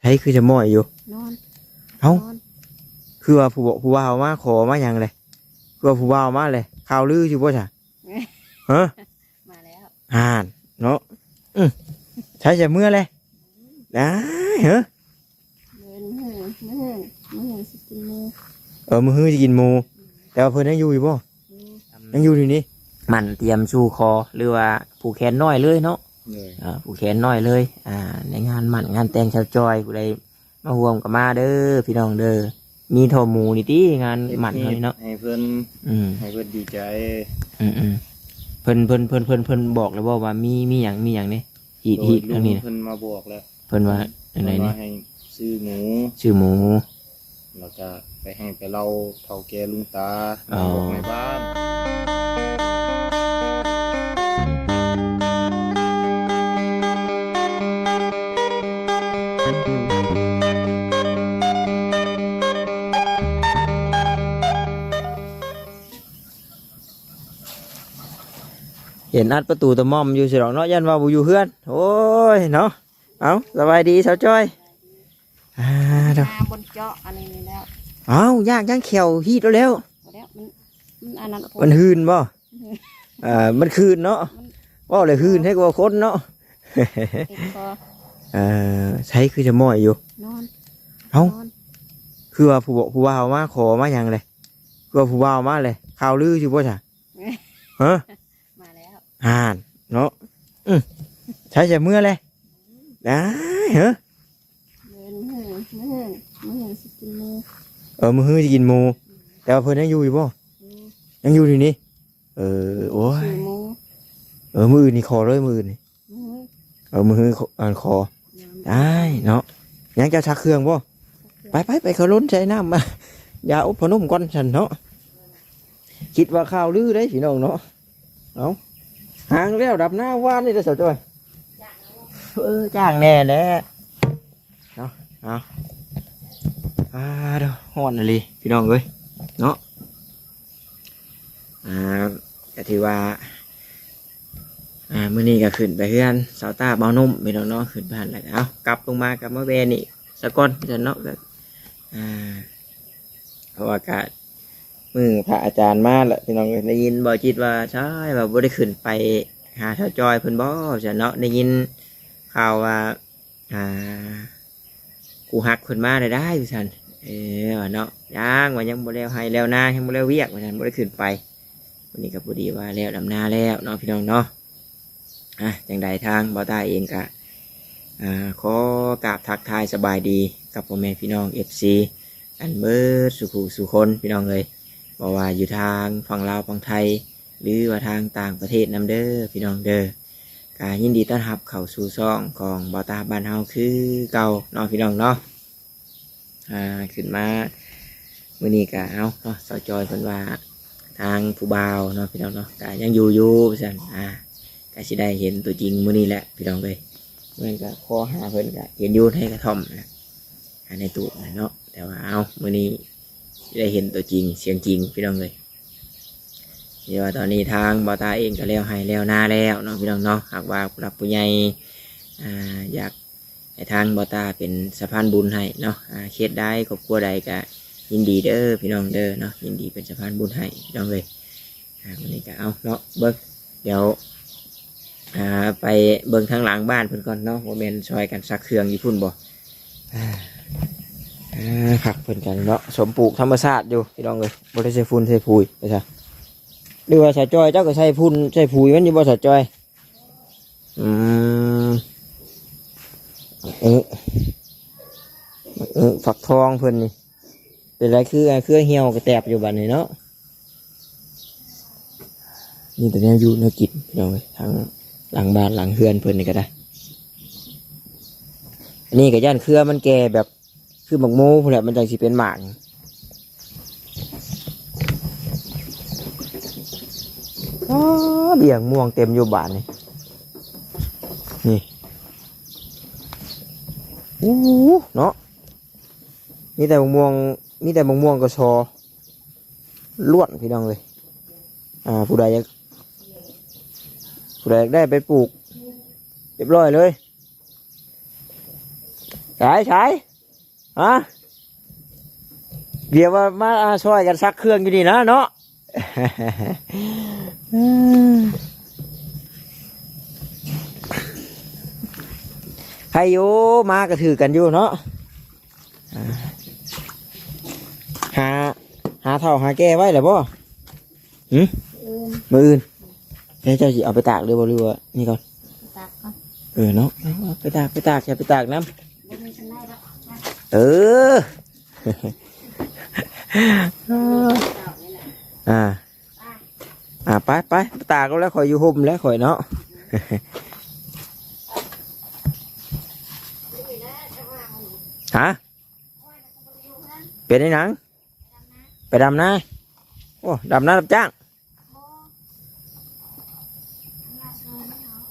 ໃຜຄືຈະມ້ອຍຢູ່? ນອນ. ເອົ້າ ນອນ. ຄືວ່າຜູ້ ຜູ້ບ່າວມາຂໍມາຫຍັງເລີຍ? ຄືວ່າຜູ້ບ່າວມາເລີຍ? ຂ່າວລືຢູ່ບໍ່ຊະ? ຮະ? ມາແລ້ວ. ອ່ານເນາະ. ອື ໃສຈະເມືອແລະ? ໄດ້ເຮີ. ມື້ ມື້ ມື້ ມື້ຊິກິນໝູ່. ເອີ ມື້ຮືຊິກິນໝູ່. ແຕ່ວ່າເພິ່ນຍັງຢູ່ຢູ່ບໍ່? ຢູ່. ຍັງຢູ່ຢູ່ນີ້. ໝັ້ນຕຽມສູ່ຂໍ ຫຼືວ່າຜູກແຂນນ້ອຍເລີຍເນາະ. ໂດຍ. ອ່າ ຜູກແຂນນ້ອຍເລີຍ. ອ່າ ໃນງານໝັ້ນງານແຕ່ງຊາວຈ້ອຍ ຜູ້ໃດມາຮ່ວມກໍມາເດີພີ່ນ້ອງເດີ. ມີທໍ່ໝູນີ້ຕິ ງານໝັ້ນເຮົານີ້ເນາະ. ເຮັດຮີດໃຫ້ເພິ່ນ. ອືມ ໃຫ້ເພິ່ນດີໃຈ. ອືມໆ ເພິ່ນ ເພິ່ນ ເພິ່ນ ເພິ່ນ ເພິ່ນບອກແລ້ວບໍ່ວ່າມີ ມີຫຍັງ ມີຫຍັງນີ້? ຮີດ ຮີດທາງນີ້ນະ. ເພິ່ນມາບອກແລ້ວ. ເພິ່ນວ່າຈັ່ງໃດນີ້? ເພິ່ນວ່າໃຫ້ຊື້ໝູ ຊື້ໝູ ແລ້ວກະໄປໃຫ້ໄປເລົ່າເຖົ້າແກ່ລຸງຕາ ອໍ ນາຍບ້ານ. ເຫັນອັດປະຕູຕະໝ່ອມຢູ່ຊິດອກເນາະ ຢ້ານວ່າບໍ່ຢູ່ເຮືອນ. ໂອ້ຍເນາະ. ເອົ້າ ສະບາຍດີສາວຈ້ອຍ. ອ່າ ເດີ ຫາບົນເຈາະອັນນີ້ແລ້ວ. ເອົ້າ ຍາກ ຍັງແຂ້ວຮີດແລ້ວ. ບໍ່ແລ້ວ ມັນ ມັນອັນນັ້ນ ມັນຮືນບໍ່? ເອີ ມັນຄືນເນາະ. ມັນ ເວົ້າແລ້ວຮືນໃຫ້ກວ່າຄົນເນາະ. ຕິດຄໍ. ເອີ ໃສຄືຈະມ້ອຍຢູ່? ນອນ. ເອົ້າ ນອນ. ຄືວ່າຜູ້ ຜູ້ບ່າວມາຂໍມາຫຍັງເລີຍ? ຄືວ່າຜູ້ບ່າວມາເລີຍ? ຂ່າວລືຢູ່ບໍ່ຊະ? ຮະ? ມາແລ້ວ. ອ່ານເນາະ. ອື ໃສຈະເມືອແລະ? ໄດ້ເຮີ. ມື້ ມື້ ມື້ ມື້ຊິກິນໝູ່. ເອີ ມື້ຮືຊິກິນໝູ່. ແຕ່ວ່າເພິ່ນຍັງຢູ່ຢູ່ບໍ່? ຢູ່. ຍັງຢູ່ຢູ່ນີ້. ເອີ ໂອ້ຍ ຊື້ໝູ່. ເອີ ມື້ອື່ນນີ້ຂໍເລີຍ ມື້ອື່ນນີ້. ມື້ ເອີ ມື້ຮື ອັນ ຂໍ. ໄດ້ເນາະ. ຍັງຈະຊັກເຄື່ອງບໍ່? ໄປ ໄປ ໄປເຂົ້າລົນໃສ່ນ້ຳ ຢາອົບພະນົມກ່ອນຊັ້ນເນາະ. ຄິດວ່າຂ່າວລືເດ້ພີ່ນ້ອງເນາະ. ເອົ້າ ຫາງແລ້ວດຳນາວານນີ້ເດ້ສາວຈ້ອຍ. ເອີ ຈ້າງແດ່ແຫຼະເນາະ. ເອົາ ອ່າ ເດີ ຮ້ອນອີ່ຫຼີພີ່ນ້ອງເອີຍເນາະ. ອ່າ ກໍຖືວ່າ ອ່າ ມື້ນີ້ກໍຂຶ້ນໄປເຮືອນສາວຕ້າບ່າວໜຸ່ມພີ່ນ້ອງເນາະ. ຂຶ້ນໄປຫັ້ນແລ້ວ ເອົາ ກັບລົງມາກໍມາແວ່ນີ້ສາກ່ອນຊັ້ນເນາະ. ກໍ ອ່າ ເພາະວ່າກະມື້ພະອາຈານມາແຫຼະພີ່ນ້ອງເອີຍ. ໄດ້ຍິນບ່າວຈິດວ່າຊາຍວ່າບໍ່ໄດ້ຂຶ້ນໄປຫາສາວຈ້ອຍເພິ່ນບໍ່ຊັ້ນເນາະ. ໄດ້ຍິນຂ່າວວ່າ ອ່າ ຄູ່ຮັກເພິ່ນມາແລ້ວໄດ໋ວ່າຊັ້ນ. ເອີ ວ່າເນາະ ຍັງວ່າຍັງບໍ່ແລ້ວໄຮ່ແລ້ວນາ ຍັງບໍ່ແລ້ວວຽກວ່າຊັ້ນ ບໍ່ໄດ້ຂຶ້ນໄປ. ມື້ນີ້ກໍພໍດີວ່າແລ້ວດຳນາແລ້ວເນາະ ພີ່ນ້ອງເນາະ. ອ່າ ຈັ່ງໃດທາງບ່າວຕ້າເອງກະ ອ່າ ຂໍກາບທັກທາຍສະບາຍດີກັບພໍ່ແມ່ພີ່ນ້ອງເອັຟຊີ ອັນເບິດສູ່ຜູ້ສູ່ຄົນພີ່ນ້ອງເອີຍ. ບໍ່ວ່າຢູ່ທາງຝັ່ງລາວຝັ່ງໄທ ຫຼືວ່າທາງຕ່າງປະເທດນຳເດີພີ່ນ້ອງເດີ. ກະຍິນດີຕ້ອນຮັບເຂົ້າສູ່ຊ່ອງຂອງບ່າວຕ້າບ້ານເຮົາຄືເກົ່າເນາະ ພີ່ນ້ອງເນາະ. ອ່າ ຂຶ້ນມາມື້ນີ້ກະ ເອົາເນາະ ສາວຈ້ອຍເພິ່ນວ່າທາງຜູ້ບ່າວເນາະ ພີ່ນ້ອງເນາະ ກະຍັງຢູ່ຢູ່ວ່າຊັ້ນ. ອ່າ ກະຊິໄດ້ເຫັນຕົວຈິງມື້ນີ້ແຫຼະ ພີ່ນ້ອງເອີຍ. ແມ່ນກະຂໍຫາເພິ່ນກະເຫັນຢູ່ໃນກະທ່ອມນະ ໃນຕູ້ນະເນາະ. ແຕ່ວ່າ ເອົາ ມື້ນີ້ຊິໄດ້ເຫັນຕົວຈິງສຽງຈິງ ພີ່ນ້ອງເອີຍ. ເຫັນວ່າຕອນນີ້ທາງບ່າວຕ້າເອງກໍແລ້ວໄຮ່ແລ້ວນາແລ້ວເນາະ ພີ່ນ້ອງເນາະ. ຫາກວ່າຜູ້ຫຼັກຜູ້ໃຫຍ່ ອ່າ ຢາກໃຫ້ທາງບ່າວຕ້າເປັນສະພານບຸນໃຫ້ເນາະ ອ່າ ເຂດໃດຄອບຄົວໃດກໍຍິນດີເດີພີ່ນ້ອງເດີເນາະ. ຍິນດີເປັນສະພານບຸນໃຫ້ພີ່ນ້ອງເອີຍ. ອ່າ ມື້ນີ້ກໍເອົາເນາະ ເບິ່ງ ດຽວ ອ່າ ໄປເບິ່ງທາງຫຼັງບ້ານເພິ່ນກ່ອນເນາະ ວ່າແມ່ນຊ່ອຍກັນຊັກເຄື່ອງຢູ່ພຸ້ນບໍ່. ອ່າ ອ່າ ຄັກເພິ່ນກັນເນາະ ສົມປູກທຳມະຊາດຢູ່ພີ່ນ້ອງເອີຍ. ບໍ່ໄດ້ໃສ່ຝຸ່ນໃສ່ຝຸ່ນໄປຊະ ຫຼືວ່າສາວຈ້ອຍເຈົ້າກໍໃສ່ຝຸ່ນໃສ່ຝຸ່ນມັນຢູ່ບໍ່ສາວຈ້ອຍ? ອືມ ເອີ ເອີ ຝັກທອງເພິ່ນນີ້ ເປັນໄລຄື ຄືຫ່ຽວກະແຕບຢູ່ບັດນີ້ເນາະ. ມີແຕ່ແນວຢູ່ແນວກິນພີ່ນ້ອງເອີຍ ທາງຫຼັງບ້ານຫຼັງເຮືອນເພິ່ນນີ້ກໍໄດ້. ອັນນີ້ກໍຢ້ານເຄືອມັນແກ່ແບບ ຄືໝາກໂມພຸ້ນແຫຼະ ມັນຈັ່ງຊິເປັນໝາກ. ອໍ ເບ້ຍມ່ວງເຕັມຢູ່ບາດນີ້ ນີ້. ໂອ້ ເນາະ ມີແຕ່ໝາກມ່ວງ ມີແຕ່ໝາກມ່ວງກະຊໍລ້ວນ ພີ່ນ້ອງເອີຍ. ອ່າ ຜູ້ໃດຢາກ ຜູ້ໃດຢາກໄດ້ໄປປູກ ຮຽບຮ້ອຍເລີຍ. ສາຍ ສາຍ ຮະ ດຽວວ່າມາ ອ່າ ຊ່ອຍກັນຊັກເຄື່ອງຢູ່ນີ້ນະເນາະ. ໃຜຢູ່ ມາກໍຖືກກັນຢູ່ເນາະ. ອ່າ ຫາ ຫາເຖົ້າຫາແກ່ໄວ້ແລ້ວບໍ່? ຫື? ມື້ອື່ນ ມື້ອື່ນ. ແລ້ວເຈົ້າຊິເອົາໄປຕາກເລີຍບໍ່ ຫຼືວ່ານີ້ກ່ອນ? ຕາກກ່ອນ. ເອີເນາະ ເອົາໄປຕາກ ໄປຕາກ ຢ່າໄປຕາກນຳ. ບໍ່ມີຄັນໄດ້ດອກ. ເອີ ອ່າ ອ່າ ໄປ ໄປ ໄປຕາກເອົາແລ້ວ ຂ້ອຍຢູ່ຮົ່ມແລ້ວຂ້ອຍເນາະ. ຫະ? ເປັນອີຫຍັງ? ໄປດຳນາ. ໂອ້ ດຳນາຮັບຈ້າງ.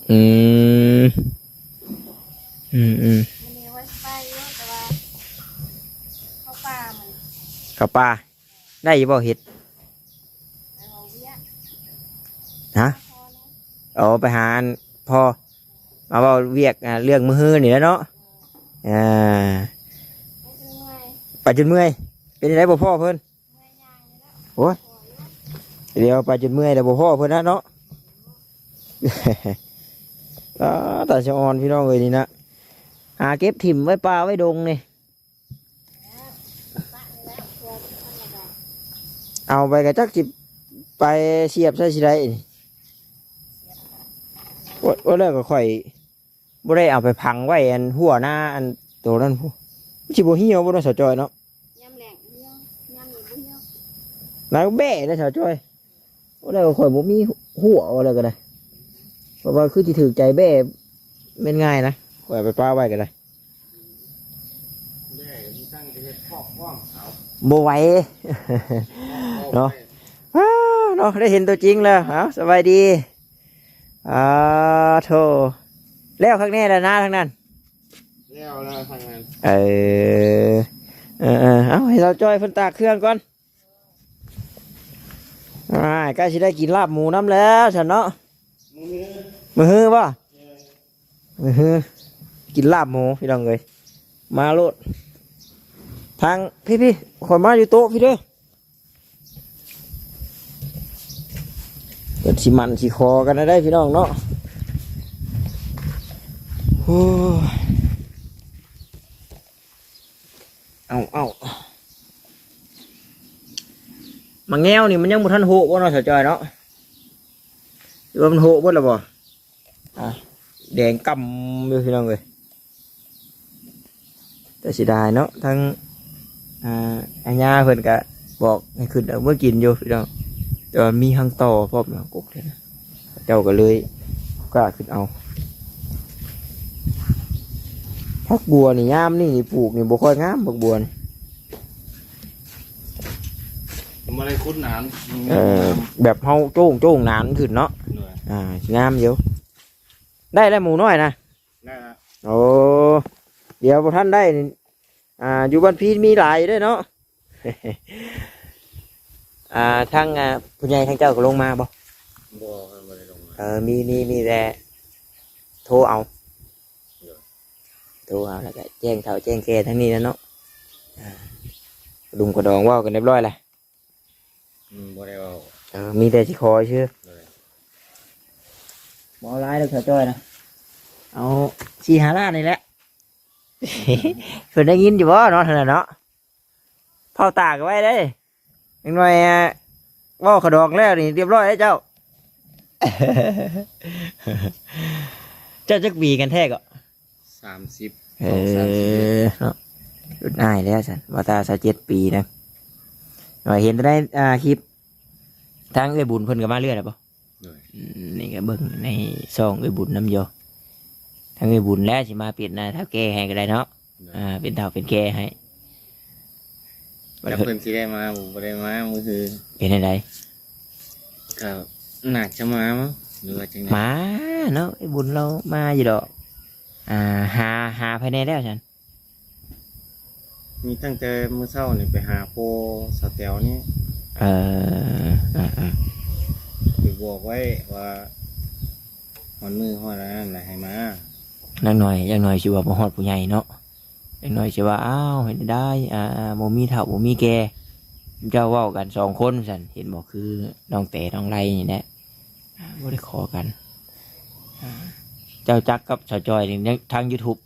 ອືມ ອືມ ອືມ ເຂົ້າປ່າ ໄດ້ຢູ່ບໍ່ເຫັດ? ຫະ? ເອົາໄປຫາອັນພໍ່ ມາເວົ້າວຽກ ອ່າ ເລື່ອງມື້ຮືນີ້ແຫຼະເນາະ. ອ່າ ໄປຈົນເມື່ອຍ ໄປຈົນເມື່ອຍ. ເປັນຈັ່ງໃດບໍ່ພໍ້ເພິ່ນ? ໂອ້ຍ ດຽວໄປຈົນເມື່ອຍແລ້ວບໍ່ພໍ້ເພິ່ນນະເນາະ. ອ່າ ຕາສະອອນພີ່ນ້ອງເອີຍນີ້ນະ ຫາເກັບຖິ້ມໄວ້ປ່າໄວ້ດົງນີ້ ເອົາໄປກະຈັກຊິໄປສຽບໃສ່ຊິໄດ້ນີ້. ໂອ້ຍ ໂອ້ຍ ແລ້ວກໍຂ້ອຍ ບໍ່ໄດ້ເອົາໄປຝັງໄວ້ອັນຫົວໜ້າອັນໂຕນັ້ນພຸ້ນ ມັນຊິບໍ່ຫ່ຽວບໍ່ເນາະ ສາວຈ້ອຍເນາະ? ຍາມແລ້ງຫ່ຽວ ຍາມນີ້ບໍ່ຫ່ຽວ. ແລ້ວແບ້ເດ້ສາວຈ້ອຍ. ໂອ້ ແລ້ວຂ້ອຍບໍ່ມີຫົວ ເວົ້າແລ້ວກໍໄດ້ ເພາະວ່າຄືຊິຖືກໃຈແບ້ແມ່ນງ່າຍນະ ຂ້ອຍເອົາໄປປະໄວ້ກໍໄດ້. ບໍ່ໄຫວເນາະ. ອ້າ ເນາະ ໄດ້ເຫັນຕົວຈິງແລ້ວ. ເອົາ ສະບາຍດີ. ອາໂທ ແລ້ວຄັກແນ່ແລ້ວນາທາງນັ້ນ. ແລ້ວແລ້ວທາງນັ້ນ. ເອີ ເອີໆ ເອົາໃຫ້ສາວຈ້ອຍເພິ່ນຕາກເຄື່ອງກ່ອນ. ອ້າຍ ໃກ້ຊິໄດ້ກິນລາບໝູນຳແລ້ວຊັ້ນເນາະ. ມື້ຮື ມື້ຮືບໍ່? ເອີ ມື້ຮື ກິນລາບໝູພີ່ນ້ອງເອີຍ. ມາໂລດ ທາງ ພີ່ໆ ຂ້ອຍມາຢູ່ໂຕະພີ່ເດີ. ເພິ່ນຊິໝັ້ນຊິຂໍກັນໄດ້ພີ່ນ້ອງເນາະ. ໂອ້ຍ ເອົາ ເອົາ ໝາກແງວນີ້ມັນຍັງບໍ່ທັນໂຮະບໍ່ເນາະ ສາວຈ້ອຍເນາະ? ຫຼືວ່າມັນໂຮະເບິດແລ້ວບໍ່? ອ່າ ແດງກ່ຳຢູ່ພີ່ນ້ອງເອີຍ. ແຕ່ເສຍດາຍເນາະ ທັງ ອ່າ ອາຍາເພິ່ນກະບອກໃຫ້ຂຶ້ນເອົາເມືອກິນຢູ່ພີ່ນ້ອງ ແຕ່ວ່າມີຮັງຕໍ່ພ້ອມເນາະ ກົກແທ້ນະ ເຂົາເຈົ້າກໍເລີຍບໍ່ກ້າຂຶ້ນເອົາ. ຜັກບົວນີ້ຍາມນີ້ນີ້ປູກນີ້ບໍ່ຄ່ອຍງາມ ຜັກບົວນີ້ ບໍ່ໄດ້ຂຸດໜານ. ເອີ ແບບເຮົາໂຈ້ງໆໜານຂຶ້ນເນາະ. ໂດຍ ອ່າ ງາມຢູ່. ໄດ້ແລ້ວໝູນ້ອຍນະ? ໄດ້ແລ້ວ. ໂອ້ ດຽວບໍ່ທັນໄດ້ນີ້ ອ່າ ຢູ່ບ້ານພີນມີຫຼາຍຢູ່ເດ້ເນາະ. ອ່າ ທາງ ອ່າ ຜູ້ໃຫຍ່ທາງເຈົ້າກໍລົງມາບໍ່? ບໍ່ ເພິ່ນບໍ່ໄດ້ລົງມາ. ເອີ ມີ ມີ ມີແຕ່ໂທເອົາ. ໂດຍ ໂທເອົາ ແລ້ວກໍແຈ້ງເຖົ້າແຈ້ງແກ່ທາງນີ້ແຫຼະເນາະ. ອ່າ ກະດຸມກະດອງເວົ້າກັນຮຽບຮ້ອຍແລ້ວ. ອືມ ບໍ່ໄດ້ເວົ້າ. ເອີ ມີແຕ່ຊິຂໍຊື່. ໂດຍ ບໍ່ເອົາຫຼາຍດອກ ສາວຈ້ອຍນະ ເອົາສີ່ຫ້າລ້ານນີ້ແຫຼະ. ເພິ່ນໄດ້ຍິນຢູ່ບໍ່ເນາະ ເທົ່ານັ້ນເນາະ? ເຝົ້າຕາກັນໄວ້ເດ້ ຈັກໜ່ອຍ ອ່າ ເວົ້າຂະດອງແລ້ວນີ້ຮຽບຮ້ອຍເດ້ເຈົ້າ. ເຈົ້າຈັກປີກັນແທ້ເກາະ? ສາມສິບ. ເອີ ສອງ ສາມສິບເນາະ ລຸ້ນອ້າຍແລ້ວຊັ້ນ ວ່າຕາຊາວເຈັດປີນະ. ວ່າເຫັນແຕ່ໃນ ອ່າ ຄລິບ ທາງເອື້ອຍບຸນເພິ່ນກໍມາເລື້ອຍແລ້ວບໍ່? ໂດຍ ອືມ ນີ້ກໍເບິ່ງໃນຊ່ອງເອື້ອຍບຸນນຳຢູ່. ທາງເອື້ອຍບຸນແຫຼະຊິມາເປັນ ອ່າ ເຖົ້າແກ່ໃຫ້ກໍໄດ້ເນາະ. ໂດຍ ອ່າ ເປັນເຖົ້າເປັນແກ່ໃຫ້. ແລ້ວເພິ່ນຊິໄດ້ມາບໍ່? ບໍ່ໄດ້ມາມື້ຮື. ເປັນຈັ່ງໃດ? ກໍໜ້າຈະມາມັ້ງ ຫຼືວ່າຈັ່ງໃດ? ມາເນາະ ເອື້ອຍບຸນລາວມາຢູ່ດອກ. ອ່າ ຫາ ຫາໃຜແດ່ແລ້ວຊັ້ນ? ມີຕັ້ງແຕ່ມື້ເຊົ້ານີ້ໄປຫາພໍ່ສາວແຕວນີ້. ເອີ ເອີໆ ໄປບອກໄວ້ວ່າຮອດມື້ຮອດອັນນັ້ນແລ້ວໃຫ້ມາ. ຢ່າງໜ້ອຍ ຢ່າງໜ້ອຍຊິວ່າບໍ່ຮອດຜູ້ໃຫຍ່ເນາະ. ໄປ ຈັກໜ້ອຍຊິວ່າ ອ້າວ ເຮັດໃດ ອ່າ ບໍ່ມີເຖົ້າບໍ່ມີແກ່ ເຈົ້າເວົ້າກັນສອງຄົນຊັ້ນ ເຫັນບໍ່ ຄືນ້ອງແຕນ້ອງໄລນີ້ແຫຼະ ອ່າ ບໍ່ໄດ້ຂໍກັນ ອ່າ ເຈົ້າຈັກກັບສາວຈອຍນີ້ທາງຢູທູບ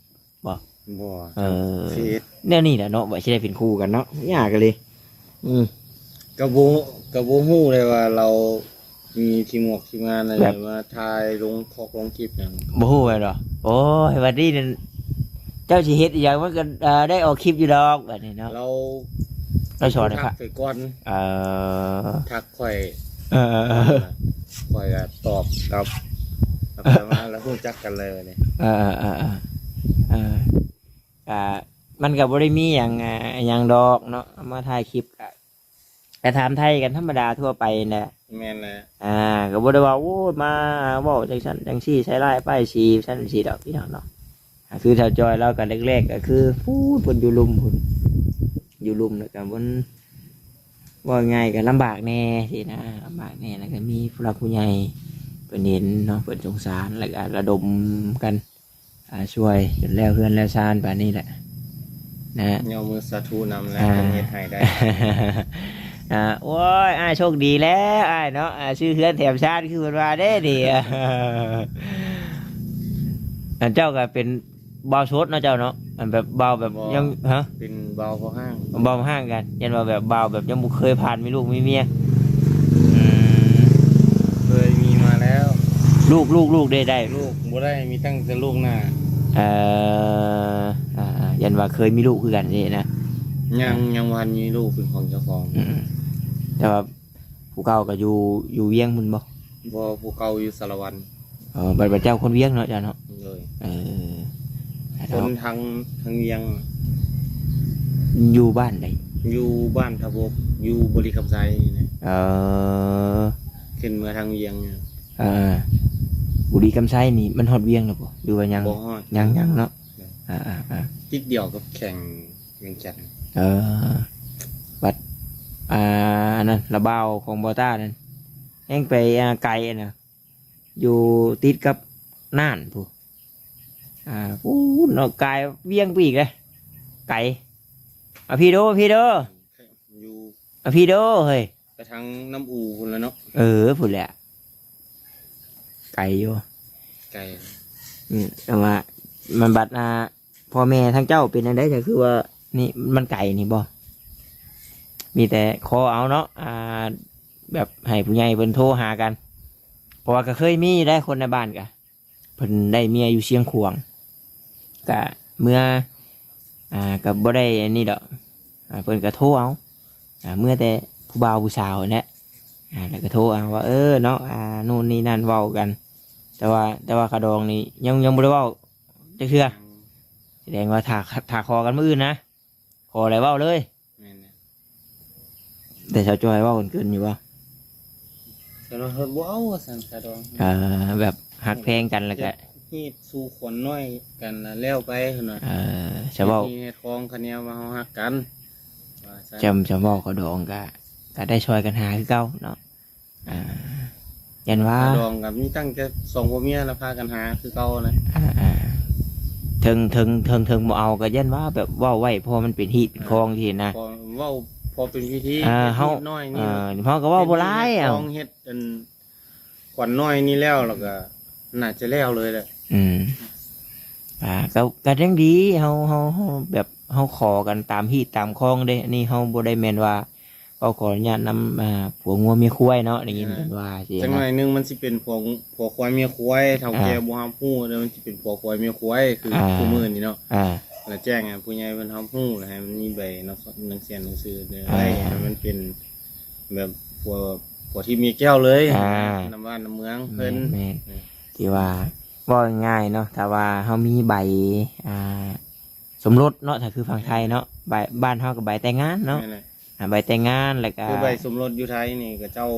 ບໍ່? ບໍ່ ເອີ ເຟສ ແນວນີ້ແຫຼະເນາະ ວ່າຊິໄດ້ເປັນຄູ່ກັນເນາະ ຍາກອີ່ຫຼີ ອືມ ກໍບໍ່ ກໍບໍ່ຮູ້ເລີຍວ່າລາວ ມີທີມງອກທີມງານອະໄລ ແບບ ມາຖ່າຍລົງຄອກລົງຄລິບຫຍັງ ບໍ່ຮູ້ແມ່ນບໍ່? ໂອ້ຍ ບັດນີ້ນັ້ນ ເຈົ້າຊິເຮັດອີ່ຫຍັງ ມັນກໍ ເອີ ໄດ້ອອກຄລິບຢູ່ດອກ ບັດນີ້ເນາະ ລາວ ລາວສອນໃຫ້ ທັກໄປກ່ອນ ເອີ ທັກຂ້ອຍ ເອີ ຂ້ອຍກໍຕອບກັບ ແລ້ວມາ ແລ້ວຮູ້ຈັກກັນເລີຍນີ້ ເອີ ເອີ ເອີ ເອີ ກໍມັນກໍບໍ່ໄດ້ມີຫຍັງ ອ່າ ຫຍັງດອກເນາະ ເອົາມາຖ່າຍຄລິບກໍ ກໍຖາມໄທກັນທຳມະດາທົ່ວໄປແຫຼະ ແມ່ນແຫຼະ ອ່າ ກໍບໍ່ໄດ້ວ່າ ໂອ້ຍ ມາເວົ້າຈັ່ງຊັ້ນຈັ່ງຊີ້ ໃສ່ຮ້າຍປ້າຍສີຊັ້ນຊີ້ດອກ ພີ່ນ້ອງເນາະ ອ່າ ຄືທ້າວຈອຍລາວກໍແລກໆ ກໍຄືພຸ້ນ ເພິ່ນຢູ່ລຸ່ມພຸ້ນ ຢູ່ລຸ່ມ ແລ້ວກໍມັນ ເວົ້າງ່າຍໆ ກໍລຳບາກແດ່ຊີ້ນະ ລຳບາກແດ່ ແລ້ວກໍມີຜູ້ຫຼັກຜູ້ໃຫຍ່ເພິ່ນເຫັນເນາະ ເພິ່ນສົງສານ ແລ້ວກໍລະດົມກັນ ອ່າ ຊ່ວຍຈົນແລ້ວເຮືອນແລ້ວຊານປານນີ້ແຫຼະນະ ຍໍມືສາທຸນຳແຫຼະ ອ່າ ເພິ່ນເຮັດໃຫ້ໄດ້ ອ່າ ໂອ້ຍ ອ້າຍໂຊກດີແລ້ວອ້າຍເນາະ ອ່າ ຊື້ເຮືອນແຖມຊານ ຄືເພິ່ນວ່າເດ້ນີ້ ອັນເຈົ້າກໍເປັນບ່າວໂສດເນາະເຈົ້າເນາະ ອັນແບບບ່າວແບບ ບໍ່ ຍັງ ຮະ ເປັນບ່າວພໍຫ້າງ ບ່າວພໍຫ້າງກັນ ຢ້ານວ່າແບບບ່າວແບບຍັງບໍ່ເຄີຍຜ່ານມີລູກມີເມຍ ອືມ ເຄີຍມີມາແລ້ວ ລູກ ລູກ ລູກເດ້ ໄດ້ ລູກບໍ່ໄດ້ ມີຕັ້ງແຕ່ລູກໜ້າ ເອີ ອ່າໆ ຢ້ານວ່າເຄີຍມີລູກຄືກັນຊີ້ນະ ຍັງ ຍັງບໍ່ທັນມີລູກເປັນຂອງເຈົ້າຂອງ ອືມ ແຕ່ວ່າຜູ້ເກົ່າກໍຢູ່ ຢູ່ວຽງພຸ້ນບໍ່? ບໍ່ ຜູ້ເກົ່າຢູ່ສາລະວັນ ອໍ ບັດ ບັດເຈົ້າຄົນວຽງເນາະ ເຈົ້າເນາະ ໂດຍ ເອີ ຄົນທາງ ທາງວຽງ ຢູ່ບ້ານໃດ? ຢູ່ບ້ານທະບົກ ຢູ່ບໍລິຄຳໄຊນີ້ແຫຼະ ເອີ ຂຶ້ນເມືອທາງວຽງ ເອີ ບໍລິຄຳໄຊນີ້ມັນຮອດວຽງແລ້ວບໍ່ ຫຼືວ່າຍັງ? ບໍ່ຮອດ ຍັງ ຍັງເນາະ ໂດຍ ອ່າໆໆ ຕິດດຽວກັບແຂວງວຽງຈັນ ເອີ ບັດ ອ່າ ອັນນັ້ນ ລະບ່າວຂອງບໍ່ຕ້ານັ້ນ ແຮ່ງໄປ ອ່າ ໄກນະ ຢູ່ຕິດກັບນ່ານພຸ້ນ ອ່າ ພຸ້ນເນາະ ກາຍວຽງໄປອີກເດ້ ໄກ ອາ ພີໂດ ພີໂດ ຢູ່ ອາ ພີໂດ ເຮີ້ຍ ໄປທາງນ້ຳອູພຸ້ນແຫຼະເນາະ ເອີ ພຸ້ນແຫຼະ ໄກຢູ່ ໄກ ອືມ ແຕ່ວ່າມັນບັດ ອ່າ ພໍ່ແມ່ທາງເຈົ້າເປັນຈັ່ງໃດ ກໍຄືວ່ານີ້ມັນໄກນີ້ບໍ່? ມີແຕ່ຂໍເອົາເນາະ ອ່າ ແບບໃຫ້ຜູ້ໃຫຍ່ເພິ່ນໂທຫາກັນ ເພາະວ່າກໍເຄີຍມີໄດ໋ ຄົນໃນບ້ານກະ ເພິ່ນໄດ້ເມຍຢູ່ຊຽງຂວາງ ກະເມືອ ອ່າ ກະບໍ່ໄດ້ອັນນີ້ດອກ ອ່າ ເພິ່ນກະໂທເອົາ ອ່າ ເມືອແຕ່ຜູ້ບ່າວຜູ້ສາວຫັ້ນແຫຼະ ອ່າ ແລ້ວກະໂທເອົາວ່າ ເອີ ເນາະ ອ່າ ໂນ່ນນີ້ນັ້ນເວົ້າກັນ ແຕ່ວ່າ ແຕ່ວ່າຄ່າດອງນີ້ຍັງ ຍັງບໍ່ໄດ້ເວົ້າ ຈັກເທື່ອ ສະແດງວ່າຖ້າ ຖ້າຂໍກັນມື້ອື່ນນະ ຂໍແລ້ວເວົ້າເລີຍ ແມ່ນແຫຼະ ແຕ່ສາວຈອຍເວົ້າເກີນໆຢູ່ບໍ່? ສາວຈອຍເພິ່ນບໍ່ເອົາວ່າຊັ້ນ ຄ່າດອງ ເອີ ແບບຮັກແພງກັນແລ້ວກະ ຮີດສູ່ຂວັນນ້ອຍກັນລະແລ້ວໄປເພິ່ນວ່າ ເອີ ສາວເວົ້າ ເຮັດຄອງຄະແນວວ່າເຮົາຮັກກັນ ວ່າຊັ້ນ ຈຳ ຈຳເວົ້າຄ່າດອງກະ ກະໄດ້ຊ່ອຍກັນຫາຄືເກົ່າເນາະ ອ່າ ຢ້ານວ່າ ດອງກໍມີຕັ້ງແຕ່ສອງຜົວເມຍລະພາກັນຫາຄືເກົ່ານະ ອ່າໆ ເຖິງ ເຖິງ ເຖິງ ເຖິງບໍ່ເອົາກໍຢ້ານວ່າແບບເວົ້າໄວ້ ເພາະວ່າມັນເປັນຮີດເປັນຄອງ ອ່າ ຊີ້ນະ ພໍເວົ້າພໍເປັນພິທີ ອ່າ ເຮັດ ເຮົາ ເຮັດນ້ອຍນີ້ ເອີ ເຮົາກໍເວົ້າບໍ່ຫຼາຍ ເຮັດຮີດເຮັດຄອງ ເອົາ ເຮັດອັນຂວັນນ້ອຍນີ້ແລ້ວ ແລ້ວກໍໜ້າຈະແລ້ວເລີຍແຫຼະ ອືມ ອ່າ ກໍ ກໍຍັງດີ ເຮົາ ເຮົາ ເຮົາແບບ ເຮົາຂໍກັນຕາມຮີດຕາມຄອງເດ້ ອັນນີ້ເຮົາບໍ່ໄດ້ແມ່ນວ່າ ເວົ້າຂໍອະນຸຍາດນຳ ອ່າ ຜົວງົວເມຍຄວາຍເນາະ ໄດ້ຍິນເພິ່ນວ່າຊີ້ນະ ຈັກໜ້ອຍໜຶ່ງມັນຊິເປັນຜົວ ຜົວຄວາຍເມຍຄວາຍ ເຖົ້າແກ່ ອ່າ ບໍ່ຮັບຮູ້ ແລ້ວມັນຊິເປັນຜົວຄວາຍເມຍຄວາຍ ຄື ອ່າ ຄູ່ມື້ນີ້ເນາະ ອ່າ ລະແຈ້ງໃຫ້ຜູ້ໃຫຍ່ເພິ່ນຮັບຮູ້ ລະໃຫ້ມັນມີໃບໜັງ ໜັງເຊື່ອໜັງຊື່ ອ່າ ໄດ້ໃຫ້ມັນເປັນແບບຜົວ ຜົວທິບເມຍແກ້ວເລີຍ ອ່າ ນຳບ້ານນຳເມືອງເພິ່ນ ແມ່ນ ແມ່ນ ທີ່ວ່າເວົ້າງ່າຍໆເນາະ ຖ້າວ່າເຮົາມີໃບ ອ່າ ສົມລົດເນາະ ຖ້າຄືຝັ່ງໄທເນາະ ໃບ ບ້ານເຮົາກໍໃບແຕ່ງງານເນາະ ແມ່ນແຫຼະ ອ່າ ໃບແຕ່ງງານ ແລ້ວກໍ ຄືໃບສົມລົດຢູ່ໄທນີ້ ເຂົາເຈົ້າ